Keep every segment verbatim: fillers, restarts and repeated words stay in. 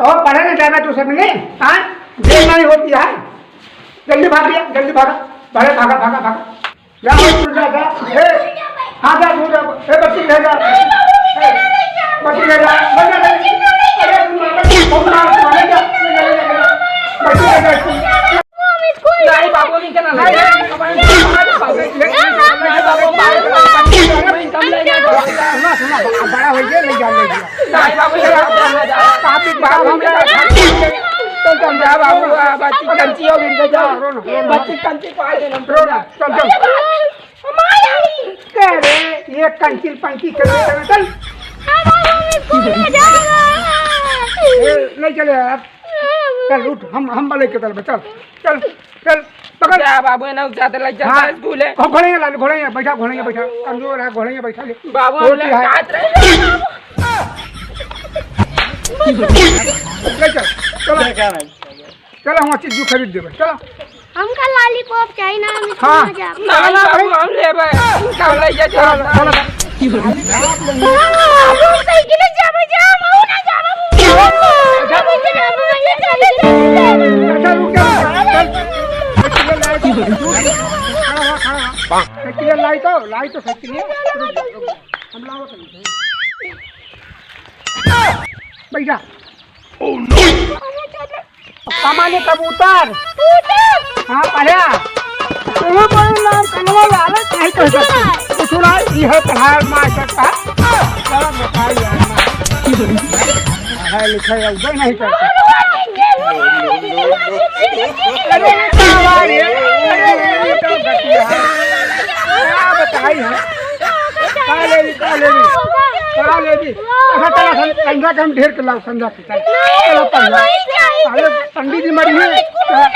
और पढ़े नहीं जाना तू सब ने, हाँ? देर नहीं होती है। जल्दी भाग लिया, जल्दी भागा। भागा, भागा, भागा, भागा। जा, जा, जा, जा। ए, हाँ, जा, तू जा। ए, बच्ची ले जा। ए, बच्ची ले जा। ले जा, ले जा। अरे, तू मार, तू मार, तू मार, ले जा, ले जा, ले जा, ले जा। बच्ची ले जा, तू। नहीं, बाबू, नहीं जाना, नहीं जाना। नहीं, बाबू, बाहर, बाहर, बाहर, बाहर, बाहर, बाहर, बाहर। सुना, सुना, अब बड़ा हो गया, ले जा, ले जा। नहीं, बाबू, नहीं जाना, नहीं जाना। कापी किताब हम ले जा। चल, चल, जा, बाबू, आ, बच्ची कंची हो गई, जा। बच्ची कंची पा देना। रो ना, चल, चल। कह रे, ये कंचिल पंची कर दे, चल, चल। ए, नहीं चले यार। चल, उठ, हम, हम बले के चल, चल, चल, चल, पकड़। जा बाबू, ना उठाते लग जाता हाँ। है स्कूल है। घो-, घोड़े ला, घोड़े बैठा, घोड़े बैठा, कमजोर है, घोड़े बैठा ले। बाबू, और हम क्या है? लड़कात रहे। ले चल, चलो। चलो, हम चीज खरीद देबे, चलो। हमका लॉलीपॉप चाहिए ना, हम स्कूल हाँ। में जाब। ना, चलो ना, ना, भाई। हम लेबे। चल, ले जा, चलो, चलो। चलो, चलो। हम साइकिल से जाबे, जा, हम ना जाबे। अच्छा, रुक जा। चल। साइकिल लाई तो, खड़ा हो, खड़ा हो। साइकिल लाई तो, लाई तो साइकिल है। रुक जा, रुक जा। हम लाओ तो। बैठ जा। कमाने कबूतर। हाँ, पढ़ा। तुम्हें कोई नाम कनवा लालच नहीं कर सकते। कुछ ना, यह पढ़ा मास्टर का। क्या बताइए यार, मास्टर। पढ़ाई लिखाई अब नहीं करते। अरे, ये क्या हुआ रे? अरे, ये तो गतिया है। क्या बताई हम? का ले ली, का ले ली? का ले ली? अच्छा, चला, सं-, संध्या के हम ढेर के लाओ, संध्या के, चला। चला, पंडित जी मरी है। चला,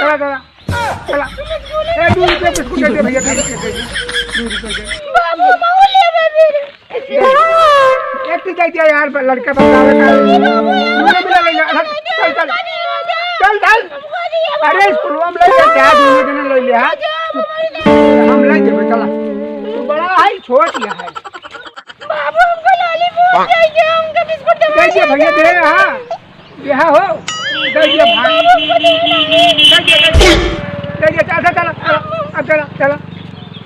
चला, चला, चला। ए, दो रुपया बिस्कुट दे दे भैया, दो रुपया दे दे। दो रुपया दे दे। एक तो दे दिया यार, लड़का बतावे का। तूने भी ले लिया। अच्छा, चल, चल। चल, चल। अरे, स्कूलवा में ले जा, जा, दोनों जने ले लिया। हम ले जेबे, चला। तू बड़ा है, छोट ही है। बाबू, हमको लॉलीपॉप चाहिए, हमको बिस्कुट दे दे भैया, दे, हाँ। ये है हो। दे दे भाई। दे दे, दे दे। दे दे, चला, चला, चला। अब चला, चला।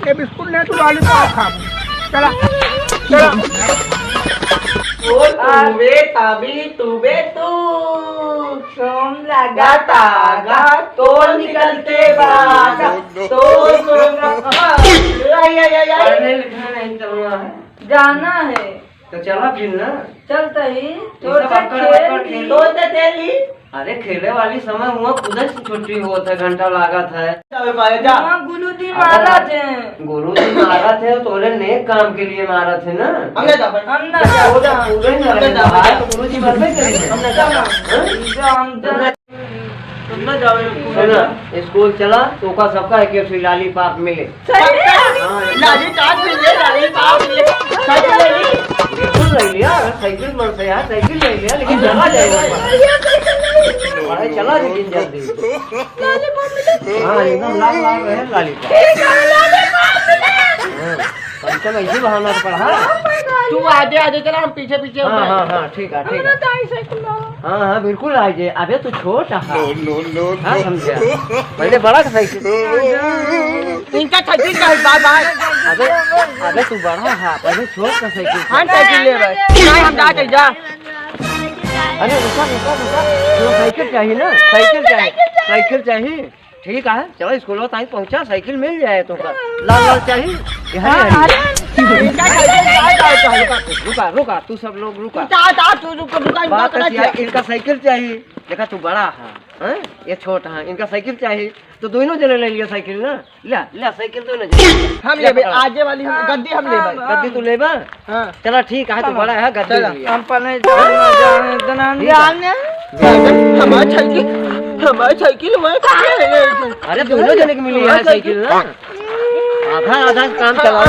ये बिस्कुट नहीं, तू लॉलीपॉप खा। चला, चला। ओ तूबे ताबी तूबे तू, सोम लगा तागा, तोल निकल के बागा, तोल सोम लगा। आई, आई, आई, आई। पढ़ने लिखने नहीं चलना है। जाना है। तो चला फिर ना। चलते ही, ये सब छोटे अक्कड़, अक्कड़ खेल। खेल। तो ते तेली। अरे खेले वाली समय हुआ, खुद से छुट्टी होत है, घंटा लागत है। अबे भाई जा। वहाँ गुरुजी अबे मारत हैं। गुरुजी मारत है, तोरे नेक काम के लिए मारत है ना। हम नहीं जाबे। हम ना तो क्या हो जाब। जा, पूरे ही हम नहीं जाबे। बाहर तो गुरुजी मरबे करेंगे। हम नहीं जाबे। हाँ? जा, हम जा। तुम ना जाओ स्कूल। सुना, स्कूल चला, तो का सबका एक एक लॉलीपॉप मिले। सही में? हाँ, एक लॉलीपॉप मिले, लॉलीपॉप मिले। साइकिल ले ली। बिल्कुल ले लिया, अगर साइकिल मन से यार, साइकिल ले लिया, लेकिन चला जाए। पढ़ाई चला, लेकिन जल्दी। लॉलीपॉप मिले। हाँ, एकदम लाल लाल रहे लॉलीपॉप। ठीक है, लॉलीपॉप मिले। हाँ। कम से कम ऐसी बहाना तो पढ़ा। तू आगे आगे चला, हम पीछे पीछे हाँ, उठाए। हाँ, हाँ, ठीक है, ठीक है। हमरा दाई साइकिल लाओ। हाँ, हाँ, बिल्कुल आ जाए। अबे तू छोट है। No, no, no, हाँ, no। समझा। पहले बड़ा का साइकिल। इनका साइकिल का है, बाय, बाय। अबे, अबे तू बड़ा है, पहले छोट का साइकिल। हम साइकिल ले भाई। नहीं, हम जाते जा। अरे रुका, रुका, रुका। तो साइकिल चाहिए ना, साइकिल चाहिए, साइकिल चाहिए। ठीक है, चला स्कूल ताई पहुँचा, साइकिल मिल जाए तोका। लाल लाल चाही? यही हाँ, है। अरे, इनका साइकिल चाही, चाही, चाही। रुका, रुका, तू सब लोग रुका। ता, ता, तू रुक, रुका, इनका बात करना ऐसी है, चाही। इनका साइकिल चाही। देखा तू बड़ा है, हैं? ये छोट है, इनका साइकिल चाही। तो दोनों जने ले लिया साइकिल ना। ले, ले साइकिल दोनों जने। हम ले लेबे, पकड़ा। आगे वाली हम, गद्दी हम लेबे। गद्दी तू लेबा? हाँ। चला ठीक है, तू चलो। बड़ा है, गद्दी चलो। ले लिया। हम पहले जाने, जाने, इतना हम ठीक है। जाने। हमारी साइकिल, हमारी साइकिल, हमारी साइकिल। अरे, दोनों जने के मिली है हमारी साइकिल ना। आधा, आधा काम चलावा।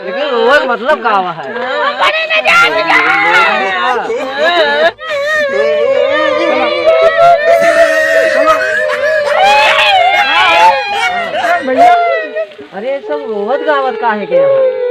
लेकिन रोवल मतलब का है? भैया, अरे, सब रोवत गावत काहे के यहाँ?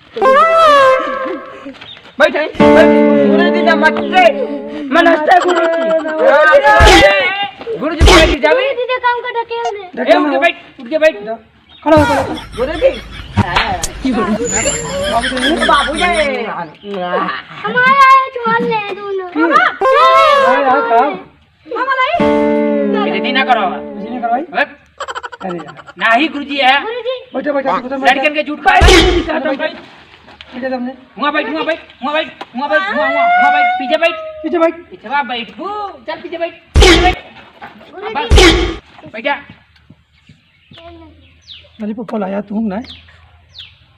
बैठ, बैठ, गुरुजी नमस्ते। नमस्ते गुरुजी। गुरुजी बैठ जाबी। दीदी काम का ढकेल दे। ए, उठ के बैठ, उठ के बैठ। खड़ा हो, खड़ा हो। गुरुजी। बाबू जी। हमारा ये छोड़ ले दोनों। अरे यार, काम। मामा नहीं। दीदी ना करो। कुछ नहीं करवाई? हट। अरे यार। नाही गुरुजी है। गुरुजी। बैठो, बैठो, बैठो, बैठो। लड़कन के झूठ का बैठ, बैठ। बैठ जा तुमने। हुआ बैठ, हुआ बैठ, हुआ बैठ, हुआ बैठ, हुआ, हुआ, हुआ बैठ, पीछे बैठ। पीछे बैठ। पीछे बैठ, चल पीछे बैठ, पीछे बैठ। बस, बैठ जा। अरे पप्पा लाया तू ना।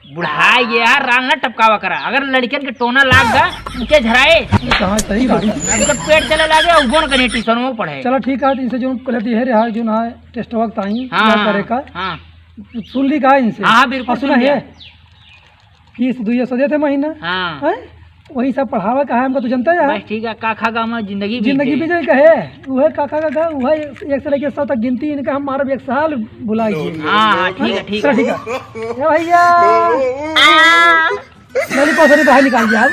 बुढ़ा ये यार, राल ना टपकावा करा। अगर लड़कन के टोना लाग गा, उनके झराए। कहाँ सही बात है। अब तो पेट चले लागे, और बोन करे ट्यूशन में पढ़े। चलो ठीक है, इनसे जो गलती है रहा, जो ना टेस्ट वक्त आई, हाँ, क्या करे का? हाँ। सुन ली का इनसे? हाँ, बिल्कुल और सुना सुन लिया। है? फीस दुइये सौ देते महीना। हाँ। हैं? वही सब पढ़ावा का है हमका, तू जनता है। बस ठीक है, काखा का हमार जिंदगी बीत जिंदगी जाई। बीत जाई कहे, उहे काखा का, का, उहे एक से लेके सौ तक गिनती इनका हम मारब एक साल भुला गए। हाँ, हाँ, ठीक है, ठीक चलो, है। ठीक है। ए भैया। लॉलीपॉप से बाहर निकाल दिया अब।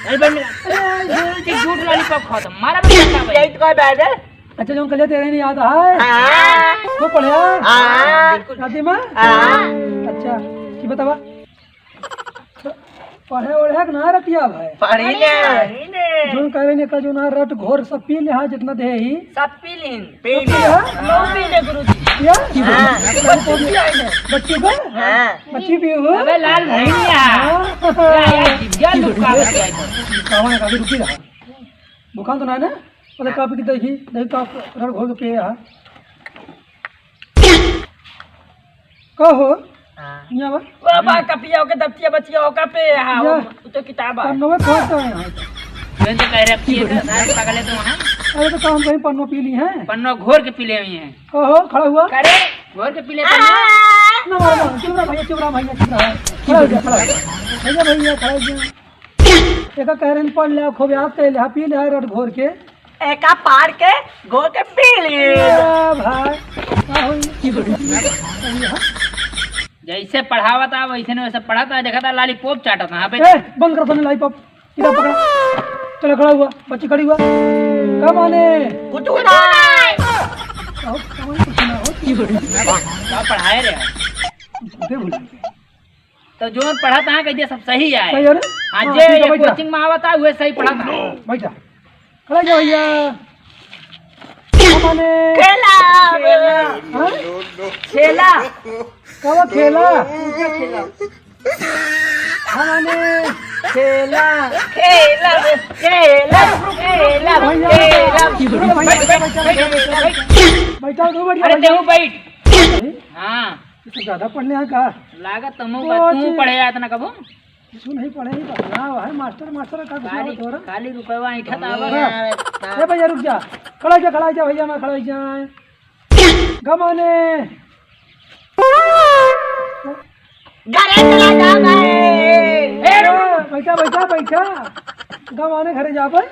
अरे भाई, मेरा, अरे, झूठ लॉलीपॉप खाओ तो मारा भी जाता भाई। यही तो कह बैठे। अच्छा, जो हम कल तेरे नहीं याद है। हाँ। वो पढ़े? हाँ। बिल्कुल। याद है माँ? हाँ। अच्छा, की बतावा? पढ़े ओढ़े के ना रतिया भाई। पढ़ी ने। पढ़ी ने। जोन कहे ने का जो ना रट घोर सब पी ले, हाँ, जितना दे ही। सब पी लीन। पी सब पी ले। ले, हाँ? लो पी ले गुरुजी। क्या? हाँ। बच्ची पी आई ने। बच्ची को? हाँ। बच्ची पी हो? अबे लाल भैया। हाँ। या, या, या, लुका लग गया। कावन का भी रुकी रहा। दुकान तो ना है ना? मतलब कापी की देखी, देखी काप रट घोर के पिए, हाँ। का हो? हाँ। यहाँ बा। वो बा कपिया ओके दफ्तिया बचिया ओका पे, हाँ, या। वो तो किताब है। पन्नों में खोज तो है यहाँ। मैं तो कह रहे अब की है, सारे पगले तो वहाँ। अरे तो काम कहीं पन्नों पी ली हैं। पन्नों घोर के पी ले हुई हैं। ओहो, खड़ा हुआ। करे, घोर के पी ले पन्नों। ना, ना, ना, चुप रहा भैया, चुप रहा भैया, चुप रहा। खड़ा हो जा, खड़ा हो जा। भैया, भैया, खड़ा हो जा। एका कह रहे हैं, पढ़ ले, खूब याद कर ले, हाँ, पी ले, हाँ, रट घोर के। एका पार के घोर के पी ले। ए भाई, का होई? जैसे पढ़ावा था, वैसे नहीं, वैसे पढ़ा था, देखा था, लॉलीपॉप चाटा था, हाँ, पे। ए, बंद कर, तने लॉलीपॉप। इधर पकड़। चला, खड़ा हुआ, बच्ची खड़ी हुआ। का माने? कुछ नहीं। का माने कुछ ना हो? का पढ़ाए रे? झूठे बोल रहे। तो जोन पढ़त है, कह दिया सब सही है। सही है ना? हाँ, हाँ, जे ठीक है, ये बैठा। कोचिंग में आवत है, वह सही पढ़त है। बैठा। खड़ा जा भैया। का माने? खेला। हाँ? खेला। कब खेला? का माने? खेला। खेला, खेला, खेला, भैया, खेला। भैया, बैठा, बैठा, बैठा, बैठा, बैठा, बैठा, अरे, भैया। तेहू बैठ। अरे? हाँ। ये तो ज्यादा पढ़ ले हैं का? लागत तुम ओ, बा-, तू अच्छे। पढ़े है इतना कबो? कुछ नहीं पढ़े, ही बदलाव है, मास्टर, मास्टर का कुछ खाली, आवत हो रहा? खाली रुपया ऐंठा था, हाँ। बस। ए भैया, रुक जा, खड़ा जा, खड़ा जा भैया, मैं खड़ा जा। गमाने। घरे चला जा भाई। ए, रुक। बैठा, बैठा, बैठा। गमाने घरे जा भाई।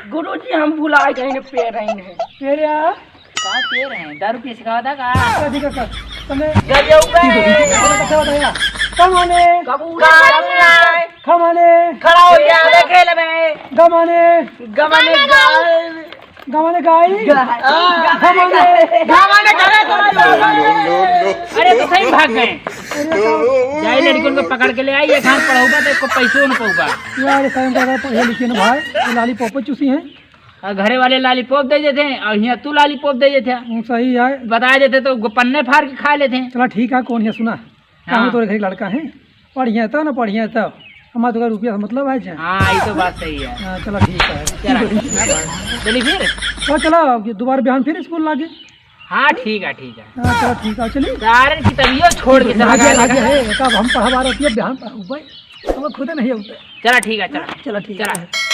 गुरुजी, हम भुला गए हैं, पेड़ रही हैं। पेड़ यार। का के रहे हैं? दारू पी सिखावा था का? का जी का कर? तने गजब है। अरे, बता, बता यार। Come on in। कबूतर। Come on in। Come on in। खड़ा हो जा, देखे ले बे। Come on in। Come on in, guys। Come on in, guys। Come on in। Come on in, guys। अरे, तो सही भाग गए। अरे, तो जाई लड़कन को पकड़ के ले आई, एक हाथ पढ़ाऊबा तो एक को पैसो न पाऊबा। यार, सही में पढ़े लिखे न भाई, ये लॉलीपॉप चूसी हैं। और घरे वाले लॉलीपॉप दे देते हैं और यहाँ तू लॉलीपॉप दे देते हैं। हम्म, सही है। बता देते तो गो-, पन्ने फाड़ के खा लेते हैं। चला ठीक है, कौन है सुना, हाँ। कहाँ तोरे घर लड़का है, पढ़िया तो ना पढ़िया तो, हमारे तो रुपया से मतलब है जे। हाँ, ये तो बात सही है। हाँ, चला ठीक है। चला। चली फिर? तो चला, अब दोबारा बिहान फिर स्कूल लागे। हाँ, ठीक है, ठीक है। हाँ, चला ठीक है, चली। सारे किताबियों छोड़ के चला लागे, गया। लागे है, तब हम पढ़वा रहे थे, बिहान पढ़ाऊबे। अब खुद नहीं होते। चला ठीक है, चला। चला ठीक चला। है।